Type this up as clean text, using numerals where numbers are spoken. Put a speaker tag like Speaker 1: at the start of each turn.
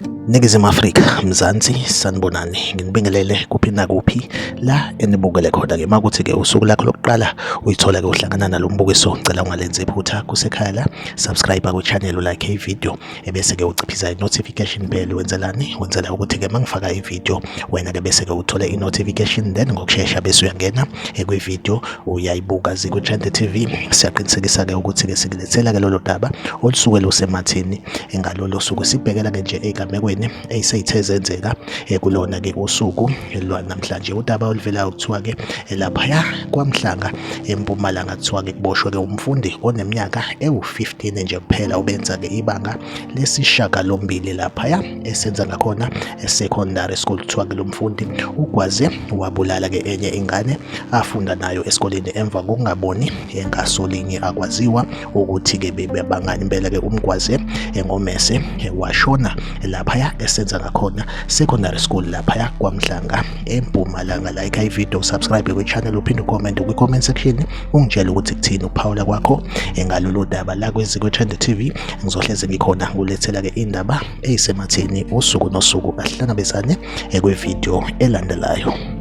Speaker 1: Ningizimu Afrika, Mzansi, sanibonani. Nginibingelele kuphi nakuphi la enibukele khona-ke. Uma kuthi-ke usuku lakho lokuqala uyithola-ke uhlangana nalo mbukiso, ngicela ungalenzi iphutha kusekhaya la, subscribe kwi-channel, like i-video, ebese-ke uciphiza i-notification bell. Wenzelani? Wenzela ukuthi-ke uma ngifaka i-video, wena-ke bese-ke uthole i-notification, then ngokushesha bese uyangena kwi-video uyayibuka. Zikwi-Trend TV, siyaqinisekisa-ke ukuthi-ke sikulethela-ke lolo daba olusuke lusemathini ngalolo suku. Sibhekela-ke nje ey'gamekweni ey'sey'the zenzeka kulona-ke usuku lwanamhlanje. Udaba oluvelayo kuthiwa-ke laphaya kwaMhlanga eMpumalanga, kuthiwa-ke kuboshwe-ke umfundi oneminyaka ewu-15 nje kuphela, ubenza-ke ibanga lesishagalombili laphaya esenza ngakhona e-secondary school. Kuthiwa-ke lo mfundi ugwaze wabulala-ke enye ingane afunda nayo esikoleni emva kokungaboni engasolinye, akwaziwa ukuthi-ke bebangani impela-ke. Umgwaze ngomese washona laphaya esenza ngakhona secondary school laphaya kwaMhlanga eMpumalanga. Like i-video, subscribe kwi-channel, uphinde ucomment kwi-comment section ungitshele ukuthi kuthini ukuphawula kwakho ngalolu daba la kwiZiko Trend TV. Ngizohleze ngikhona ngulethela-ke indaba eyisematheni usuku nosuku. Ahlangabezane kwi-video elandelayo.